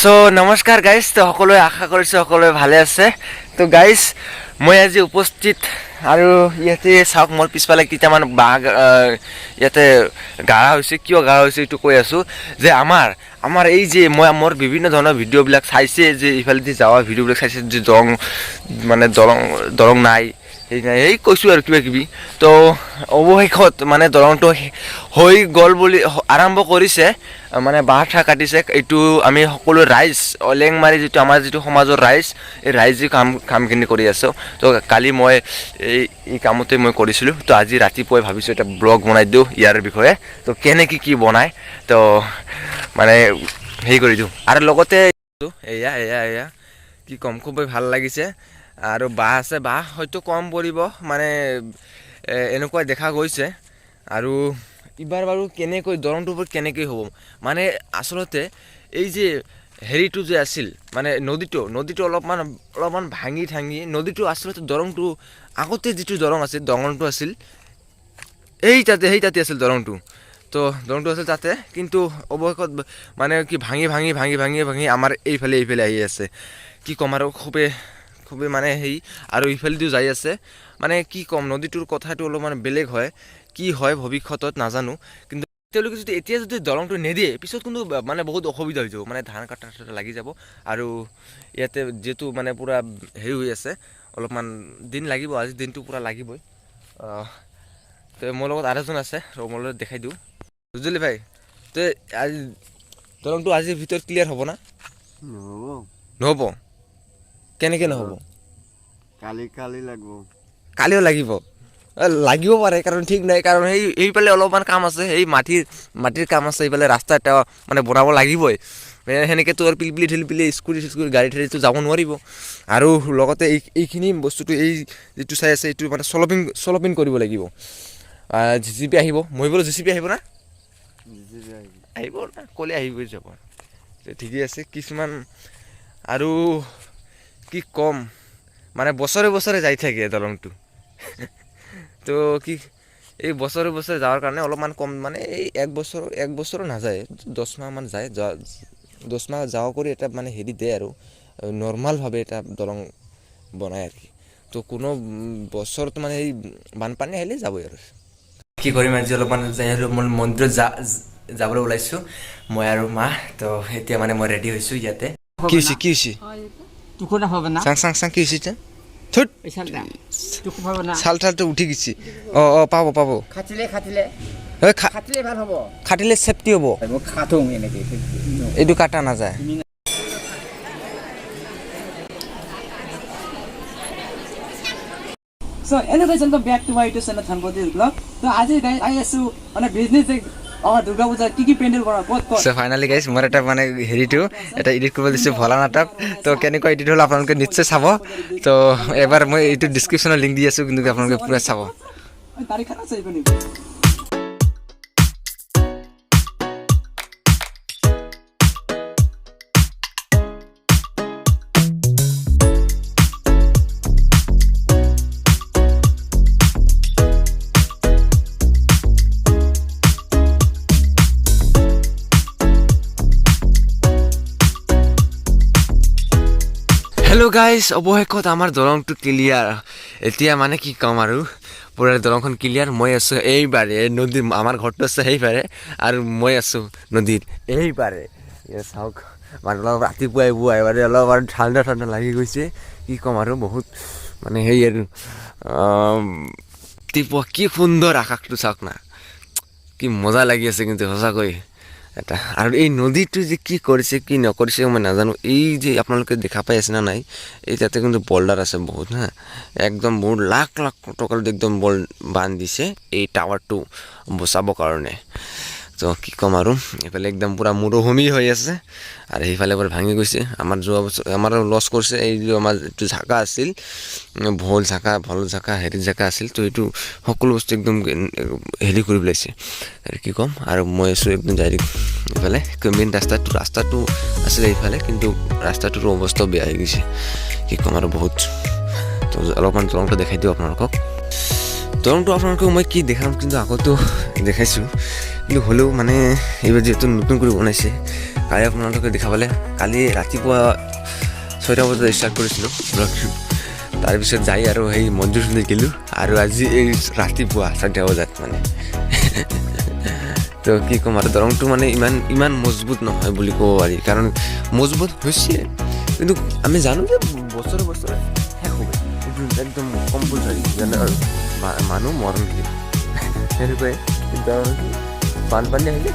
চ' নমস্কাৰ গাইজ। তো সকলোৱে, আশা কৰিছোঁ সকলোৱে ভালে আছে। তো গাইজ, মই আজি উপস্থিত আৰু ইয়াতে চাওক, মোৰ পিছফালে কেইটামান বাঁহ ইয়াতে গাৰা হৈছে। কিয় গাৰা হৈছে এইটো কৈ আছোঁ যে আমাৰ আমাৰ এই যে মই মোৰ বিভিন্ন ধৰণৰ ভিডিঅ'বিলাক চাইছে যে ইফালেদি যোৱা ভিডিঅ'বিলাক চাইছে যে দলং, মানে দলং দলং নাই, সেই নাই, এই কৈছোঁ আৰু কিবা কিবি। তো অৱশেষত মানে দলংটো হৈ গ'ল বুলি আৰম্ভ কৰিছে, মানে বাঁহ ঠাহ কাটিছে। এইটো আমি সকলো ৰাইজ, অলেংমাৰী যিটো আমাৰ যিটো সমাজৰ ৰাইজ, এই ৰাইজে কামখিনি কৰি আছোঁ। তো কালি মই এই এই কামতে মই কৰিছিলোঁ। তো আজি ৰাতিপুৱাই ভাবিছোঁ এটা ব্লগ বনাই দিওঁ ইয়াৰ বিষয়ে। তো কেনেকৈ কি বনায়, তো মানে হেৰি কৰি দিওঁ। আৰু লগতে এয়া এয়া এয়া কি ক'ম, খুবেই ভাল লাগিছে। আৰু বাঁহ আছে, বাঁহ হয়তো কম পৰিব, মানে এনেকুৱা দেখা গৈছে। আৰু এইবাৰ বাৰু কেনেকৈ দলংটোৰ ওপৰত কেনেকৈ হ'ব, মানে আচলতে এই যে হেৰিটো যে আছিল, মানে নদীটো অলপমান অলপমান ভাঙি ভাঙি নদীটো, আচলতে দলংটো আগতে যিটো দলং আছিল, দলংটো আছিল এই তাতে, সেই তাতে আছিল দলংটো। তো দলংটো আছিল তাতে, কিন্তু অৱশেষত মানে কি ভাঙি ভাঙি ভাঙি ভাঙি ভাঙি আমাৰ এইফালে এইফালে আহি আছে। কি ক'ম আৰু, খুবেই খুবেই মানে সেই আৰু ইফালেদিও যাই আছে। মানে কি ক'ম, নদীটোৰ কথাটো অলপমান বেলেগ হয়। কি হয় ভৱিষ্যতত নাজানো, কিন্তু তেওঁলোকে যদি এতিয়া যদি দলংটো নিদিয়ে, পিছত কিন্তু মানে বহুত অসুবিধা হৈ যাব, মানে ধান কটা চাটা লাগি যাব। আৰু ইয়াতে যিহেতু মানে পূৰা হেৰি হৈ আছে, অলপমান দিন লাগিব, আজি দিনটো পূৰা লাগিবই। তো মোৰ লগত আৰু এজন আছে, ৰ মোৰ লগত দেখাই দিওঁ। বুজিলি ভাই, তো আজি দলংটো আজিৰ ভিতৰত ক্লিয়াৰ হ'ব না? নহ'ব। নহ'ব? কেনেকৈ নহ'ব? কালি কালি লাগব। কালিও লাগিব? লাগিব পাৰে, কাৰণ ঠিক নাই, কাৰণ সেই সেইফালে অলপমান কাম আছে, সেই মাটিৰ মাটিৰ কাম আছে। সেইফালে ৰাস্তা এটা মানে বনাব লাগিবই। মানে সেনেকৈতো আৰু পিলপিলি ঠেলপিলি স্কুটি চিস্কুটি গাড়ী ঠাড়ীতো যাব নোৱাৰিব। আৰু লগতে এই এইখিনি বস্তুটো, এই যিটো চাই আছে, এইটো মানে চলপিং চলপিং কৰিব লাগিব। জেচিপি আহিব, মই বোলো জেচিপি আহিব না? আহিব না, ক'লে আহিবই যাব। ঠিকেই আছে। কিছুমান আৰু কি ক'ম, মানে বছৰে বছৰে যাই থাকে দলংটো। তো কি এই বছৰে বছৰে যোৱাৰ কাৰণে অলপমান কম, মানে এই এক বছৰ, এক বছৰো নাযায়, 10 মাহমান যায়। যোৱা 10 মাহ যাৱা কৰি এটা মানে হেৰি দিয়ে আৰু নৰ্মেলভাৱে এটা দলং বনায় আৰু কি। তো কোনো বছৰত মানে এই বানপানী আহিলে যাবই। আৰু কি কৰিম, আজি অলপমান যাই আৰু মই মন্দিৰত যাবলৈ ওলাইছোঁ, মই আৰু মা। তো এতিয়া মানে মই ৰেডি হৈছোঁ ইয়াতে। কি হৈছে, কি হৈছে? দুখ নাপাব না। চাং চাং চাং, কি হৈছে এতিয়া? থুত। এই চালটা দুখ পাব না। চাল ঠালটো উঠি গৈছে। অঁ অঁ পাব পাব। খাটিলে খাটিলে এই খাটিলে ভাল হ'ব। খাটিলে চেফটি হ'ব। মই খাটো এনেকে। এইটো কাটা নাযায়। So anyway, welcome back to my YouTube channel Dhanpati Vlog। তো আজি আহি আছো মানে বিজনেছ অ দুৰ্গা পূজা কি কি পেণ্ডেল কৰা, ক'ত ক'ত। চ' ফাইনেলি গাইজ, মোৰ এটা মানে হেৰিটো এটা এডিট কৰিব দিছোঁ, ভোলা নাটক। তো কেনেকুৱা এডিট হ'ল আপোনালোকে নিশ্চয় চাব। তো এবাৰ মই এইটো ডিছক্ৰিপশ্যনত লিংক দি আছোঁ, কিন্তু আপোনালোকে পূৰা চাব। তাৰিখ আছে এইপিনে। হেল্ল' গাইজ, অৱশেষত আমাৰ দলংটো ক্লিয়াৰ। এতিয়া মানে কি ক'ম আৰু, পূৰা দলংখন ক্লিয়াৰ। মই আছোঁ এইবাৰে নদীৰ, আমাৰ ঘৰটো আছে সেইপাৰে আৰু মই আছোঁ নদীৰ এইপাৰে। ইয়াত চাওক, মানে অলপ ৰাতিপুৱাই পুৱাই মানে অলপ আৰু ঠাণ্ডা ঠাণ্ডা লাগি গৈছে। কি ক'ম আৰু, বহুত মানে সেই আৰু ৰাতিপুৱা কি সুন্দৰ আকাশটো চাওক না, কি মজা লাগি আছে কিন্তু সঁচাকৈ এটা। আৰু এই নদীটো যে কি কৰিছে কি নকৰিছে মই নাজানো। এই যে আপোনালোকে দেখা পাই আছে না নাই, এই তাতে কিন্তু বল্ডাৰ আছে বহুত হা, একদম বহুত লাখ লাখ টকাৰ একদম বল বান্ধ দিছে এই টাৱাৰটো বচাবৰ কাৰণে। তো কি ক'ম আৰু, এইফালে একদম পূৰা মৰুভূমি হৈ আছে আৰু সেইফালে পূৰা ভাঙি গৈছে। আমাৰ যোৱা বছৰ আমাৰ লছ কৰিছে। এই যে আমাৰ যিটো ঝাকা আছিল, ভোল ঝাকা, ভোল ঝাকা, হেৰি ঝাকা আছিল, তো এইটো সকলো বস্তু একদম হেৰি কৰি পেলাইছে। আৰু কি ক'ম আৰু, মই আছোঁ একদম ডাইৰেক্ট এইফালে মেইন ৰাস্তাটো, ৰাস্তাটো আছিলে এইফালে, কিন্তু ৰাস্তাটোৰ অৱস্থাও বেয়া হৈ গৈছে। কি ক'ম আৰু বহুত। তো অলপমান দলংটো দেখাই দিওঁ আপোনালোকক। দলংটো আপোনালোকক মই কি দেখাম, কিন্তু আগতো দেখাইছোঁ, কিন্তু হ'লেও মানে এইবাৰ যিহেতু নতুন কৰি বনাইছে। কালি আপোনালোকে দেখা পালে, কালি ৰাতিপুৱা 6টা বজাত ষ্টাৰ্ট কৰিছিলোঁ ব্লগটো। তাৰপিছত যাই আৰু সেই মন্দিৰ চন্দিৰ গ'লোঁ আৰু আজি এই ৰাতিপুৱা 4টা বজাত মানে। তো কি ক'ম আৰু, দলংটো মানে ইমান ইমান মজবুত নহয় বুলি ক'ব পাৰি, কাৰণ মজবুত হৈছে, কিন্তু আমি জানো যে বছৰে বছৰে শেষ হ'ব। এইটো একদম কম্পালচাৰী যেনে আৰু মানুহ মৰণ দিয়ে সেনেকুৱাই। কিন্তু আৰু কি, বানপানী আহিলে